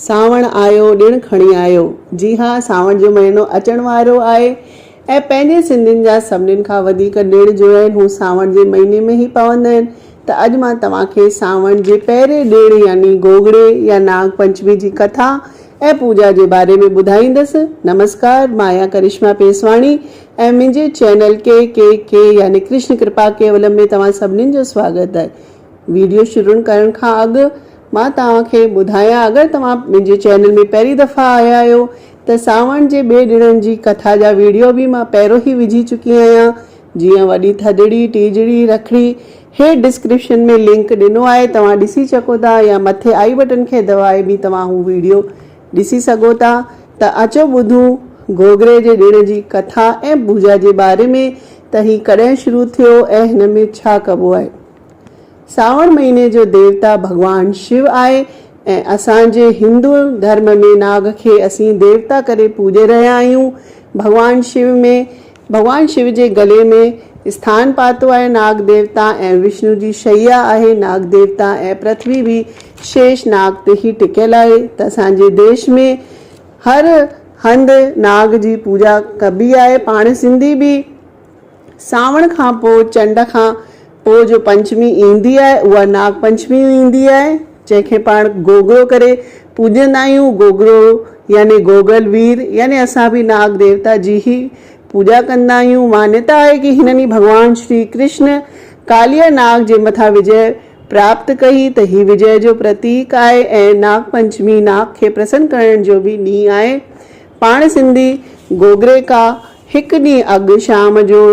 سانوڻ آيو ڏڻ کڻي آيو. جي ها سانوڻ جو مهينو اچڻ وارو آهي ۽ پنهنجي سنڌين جا سڀنين کان وڌيڪ ڏڻ جو آهن هو سانوڻ جي مهيني ۾ ئي پوندا آهن ته اڄ مان توهان کي سانوڻ جي پهرين ڏڻ يعني گوگڙي يا ناگ پنچمي جي ڪٿا ۽ پوڄا جي باري ۾ ٻڌائيندس. نمسڪار مان آهيان ڪرشما پيسواڻي ۽ منهنجي چينل ڪي ڪي ڪي يعني ڪرشن ڪرپا ڪيولم ۾ توهان سڀنين جو سواگت آهي. ويڊيو شروع ڪرڻ کان اڳ مان توهان کي ٻڌايان اگر توهان منهنجي چينل ۾ پهرين دفعا آيا آهيو ته سانوڻ جي ٻئي ڏڻن جي ڪٿا جا ويڊيو به مان پهريون ئي وجهي چڪي آهيان جيئن وڏي ٿڌڙي، ٽيجڙي، رکڙي هيٺ ڊسڪرپشن ۾ لنڪ ڏنو آهي توهان ڏسي چڪو ٿا يا مٿي آئي بٽن کي دٻائي به توهان هو ويڊيو ڏسي سگهو ٿا ته اچو ٻڌون گوگري جي ڏڻ جي ڪٿا ۽ پوڄا جي باري ۾ ته هي ڪڏهن شروع ٿيو ۽ هن ۾ ڇا ڪبو آهي. سانوڻ مهيني جو ديوتا ڀڳوان شو آهي ۽ اسان جي هندو ڌرم ۾ ناگ کي اسين ديوتا ڪري پوڄي رهيا آهيون. ڀڳوان شو ۾ ڀڳوان شو جي گلي ۾ اسٿان پاتو آهي ناگ ديوتا ۽ وشنو جي شيا آهي ناگ ديوتا ۽ پرٿوي به شيش ناگ تي ئي ٽڪيل آهي ته اسان جي ديش ۾ هر هنڌ ناگ جي پوڄا ڪبي آهي پاڻ سنڌي به سانوڻ کان پوء چنڊ کان پوء جو پنچمي ايندي آهي اها ناگ پنچمي ايندي آهي جنهن کي پاڻ گوگڙو ڪري پوڄندا آهيون گوگڙو يعني گوگل وير يعني اسان به ناگ ديوتا جي ئي پوڄا ڪندا آهيون مانيتا آهي ڪي هن ڏينهن ڀڳوان شري ڪرشن ڪاليا ناگ جي مٿان وجئه پراپت ڪئي ته هي وجئه جو پرتيڪ آهي ۽ ناگ پنچمي ناگ کي پرسن ڪرڻ جو به ڏينهن آهي پاڻ سنڌي گوگڙي کا هڪ ڏينهن اڳ شام جو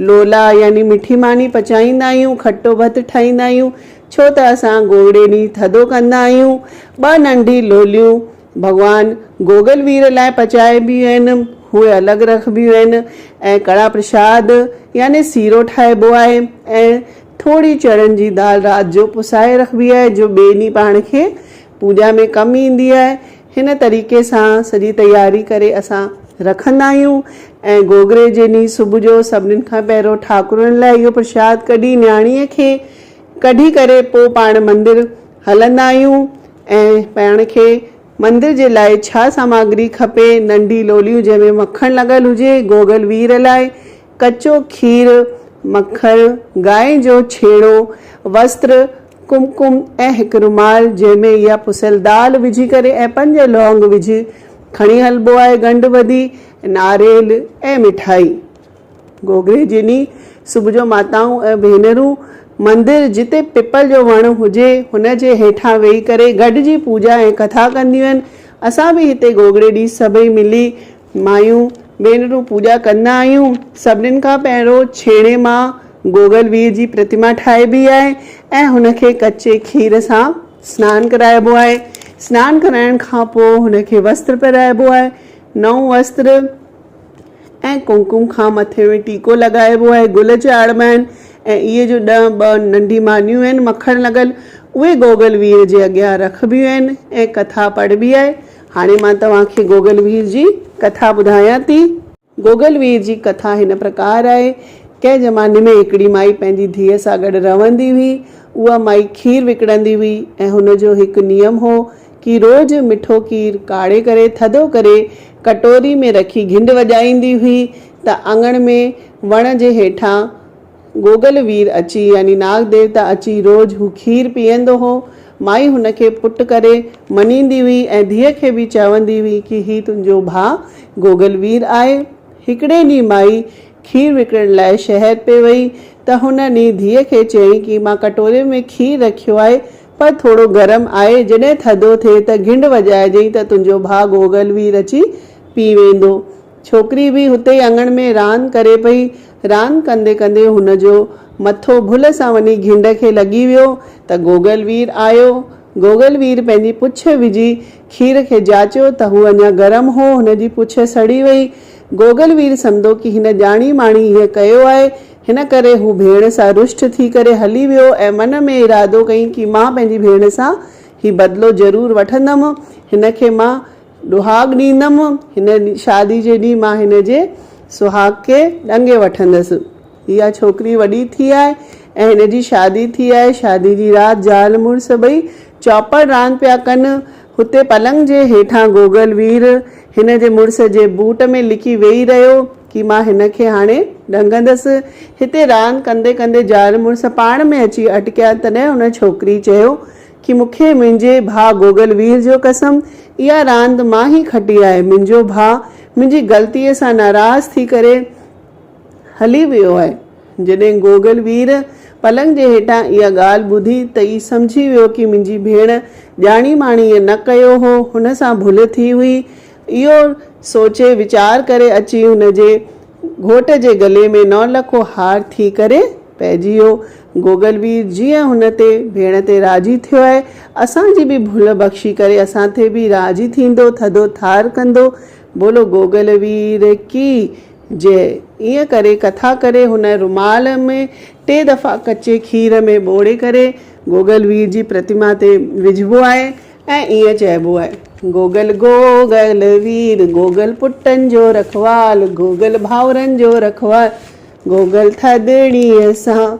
لولا يعني مٺي ماني پچائيندا آهيون، کٽو ڀت ٺاهيندا آهيون، ڇو ته اسان گوگڙي ڏينهن ٿڌو ڪندا آهيون. ٻه ننڍي لوليون ڀڳوان گوگل وير لاء پچائبيون آهن، اهي الڳ رکبيون آهن ۽ ڪڙا پرشاد يعني سيرو ٺاهبو آهي ۽ ٿوري چڻن جي دال رات جو پسائي رکبي آهي جو ٻئي ڏينهن پاڻ کي پوڄا ۾ ڪم ايندي آهي. هن طريقي سان سڄي تياري ڪري اسان رکندا آهيون ۽ گوگري جي ڏينهن صبح جو سڀنين کان پهريون ٺاڪرن لاء اهو پرشاد ڪڍي نياڻيء کي ڪڍي ڪري پوء پاڻ مندر هلندا آهيون ۽ پاڻ کي مندر جي لاء ڇا سامگري کپي ننڍي لوليون جنهن ۾ مکڻ لڳل هجي گوگل وير لاء ڪچو کير، مکڻ، گانء جو ڇيڻو، وستر، ڪمڪم ۽ هڪ رومال جنهن ۾ اها پسيل دال وجهي ڪري ۽ پنج لونگ وجهي کڻي هلبو آهي ڳنڍ ٻڌي، ناريل ۽ مٺائي. گوگري جي ڏينهن صبح جو ماتائون ۽ ڀينرون مندر جتي پپل جو وڻ هجي هن جي هيٺان ويهي ڪري گڏجي پوڄا ۽ ڪٿا ڪنديون آهن. اسان به هتي گوگڙي ڏينهن سڀئي ملي مايون ڀينرون پوڄا ڪندا آهيون. سڀنين کان پهريون ڇيڻي مان گوگل وير جي پرتما ٺاهبي آهي ۽ هن کي ڪچي کير سان سنان ڪرائبو آهي. سنان ڪرائڻ کان پوء هن کي وستر پهرائبو آهي. نئون وستر ۽ ڪمڪم کان مٿي ۾ ٽيڪو لڳائبو آهي. گل چاڙهبا آهن ۽ اهي جو ڏهه ٻه ننڍي مانيون آهن مکڻ لڳل اهي گوگل وير جي اڳيان رکبيون آهن ۽ ڪٿا پڙهبي آهي. هاڻي مان توهان کي گوگل وير جي ڪٿا ٻڌايان ٿي. گوگل وير جي ڪٿا هن پرڪار آهي، ڪنهن زماني ۾ هڪڙي مائي پنهنجي ڌيء سان گڏ رهندي هئي. اها مائي کير وڪڻندي هئي ۽ هن جو هڪ نيم هو ڪي روز مٺو کير ڪاڙهي ڪري ٿڌو ڪري ڪٽوري ۾ رکي گهنڊ وڄائيندي هئي ته اڱڻ ۾ وڻ جي هيٺان گوگل وير اچي يعني ناگ ديوتا اچي روز هو کير پيئندو هو. مائي هن کي پٽ ڪري مڃيندي هئي ۽ ڌيء کي به چوندي هئي ڪي هي تنهنجو ڀاء گوگل وير آهي. هڪڙي ڏينهن مائي کير وڪڻڻ لاء شهر پئي وئي ته هن ڏينهن ڌيء کي چيائين ڪي مان ڪٽوري ۾ کير رکيو آهي پر ٿورو گرم آهي جڏهن ٿڌو ٿئي ته گهنڊ وڄائجئين ته تنهنجو ڀاء گوگل وير اچي پي ويندو. ڇوڪري به هتي ئي اڱڻ ۾ راند ڪري پئي. راند ڪندي ڪندي هن جو مٿو ڀل سان وڃي گهنڊ کي لڳي ويو ته گوگل وير آيو. گوگل وير پنهنجي پڇ وجهي کير کي جاچيو ته هو اڃا گرم هو. هن جي پڇ سڙي وئي. گوگل وير سمڌو ڪي هن ڄاڻي ماڻي هيئن ڪيو آهي. هن ڪري هو ڀيڻ سان رشٽ ٿي ڪري هلي ويو ۽ من ۾ ارادو ڪيائين ڪي مان پنهنجي ڀيڻ سان هي بدلو ضرور وٺندم. هن کي مان ڏهاڳ ڏيندم، هن شادي جي ڏينهن مان هن جي سهاڳ کي ڏنگي وٺندس. اها ڇوڪري وڏي ٿي آهي ۽ هن جي شادي ٿي آهي. شادي جي رات زال مڙس ٻئي چوپڙ راند پيا ڪن. هتي پلنگ جي هيٺان گوگل وير هن جي مڙس جي بوٽ ۾ لڪي ويهي رهيو ڪي مان هن کي هاڻي ڏنگندس. هتي راند ڪندي ڪندي زال مڙس پاڻ ۾ اچي اٽڪيا تڏهن هن ڇوڪري چيو ڪي مون کي منهنجي ڀاء گوگل وير جو قسم اها راند مان ئي کٽي آهي منهنجو ڀاء منهنجي غلطيء سان ناراض ٿي ڪري هلي ويو آهي. جڏهن گوگل وير پلنگ جي هيٺان اها ڳالهه ٻڌي ته ئي سمجهي ويو ڪي منهنجي ڀيڻ ڄاڻي ماڻي ائين نه ڪيو هو، هن سان ڀل ٿي هئي. اهو سوچي ويچار ڪري اچي هن جي گهوٽ جي گلي ۾ نولکو هار ٿي ڪري پئجي ويو. گوگل وير جيئن هن تي ڀيڻ تي راضي ٿيو آهي، اسان جي به ڀل بخشي ڪري اسان تي به راضي ٿيندو، ٿڌو ٿار ڪندو. بولو گوگل وير ڪي جئه. ائين ڪري ڪٿا ڪري هن رومال ۾ ٽي دفعا ڪچي کير ۾ ٻوڙي ڪري گوگل وير جي پرتما تي وجهبو آهي ۽ ائين چئبو آهي. گوگل گوگل وير گوگل پٽن جو رکوال گوگل ڀائرن جو رکوال گوگل ٿڌڙيء سان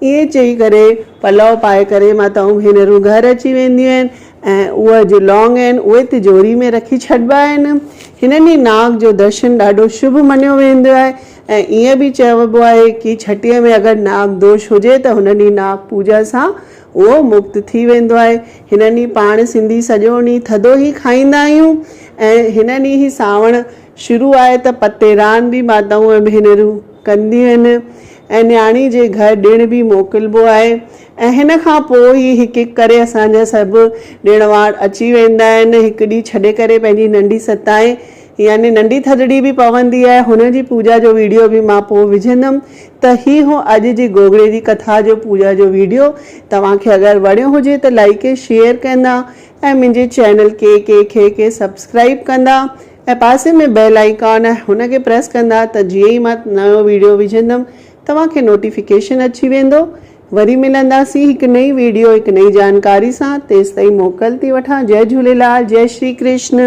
ائين چئي ڪري پلئو پائي ڪري ماتائون ڀينرون گهر اچي وينديون آهن ۽ اهي جو لونگ آهن اهي تجوري ۾ رکي ڇڏبا آهن. هنن ئي ناگ جو درشن ڏاڍو شڀ مڃيو ويندو آهي ۽ ائين به چئبو آهي ڪي ڇٽيء ۾ اگر ناگ دوش هجي ته هن ڏينهن ناگ پوڄا سان اهو مڪت ٿي ويندو آهي. هن ڏينهن پاڻ سنڌي سڄو ڏينهن ٿڌو ئي کائيندا آهيون ۽ هن ڏينهن ئي سانوڻ شروع آهي ته پتي راند به ماتائون ۽ ڀينرون ڪنديون آهن ۽ نياڻي جي گهر ڏڻ به موڪلبو آهي ۽ هن کان پوء ئي هڪ هڪ ڪري اسان جا سڀ ڏڻ وار اچي ويندا آهن هڪ ڏينهن ڇڏي ڪري پنهنجي ننڍي ستائين يعني ننڍي ٿڌڙي به پوندي آهي هن جي پوڄا جو ويڊيو به مان پوء وجهندم ته هي هو اڄ جي گوگڙي جي ڪٿا جو پوڄا جو ويڊيو توهان کي اگر وڻيو هجي ته لائيڪ ۽ شيئر ڪندا ۽ منهنجي چينل ڪي ڪي کي کي سبسڪرائيب ڪندا ۽ پاسي ۾ بيل آئيڪان آهي هن کي پريس ڪندا ته جيئن ئي مان نيو ويڊيو وجهندم توهان کي نوٽيفڪيشن اچي ويندو وري ملنداسين هڪ نئين ويڊيو هڪ نئين جانڪاري سان تيستائين موڪل ٿي وٺان جئي جهوليلال جئي شري ڪرشن.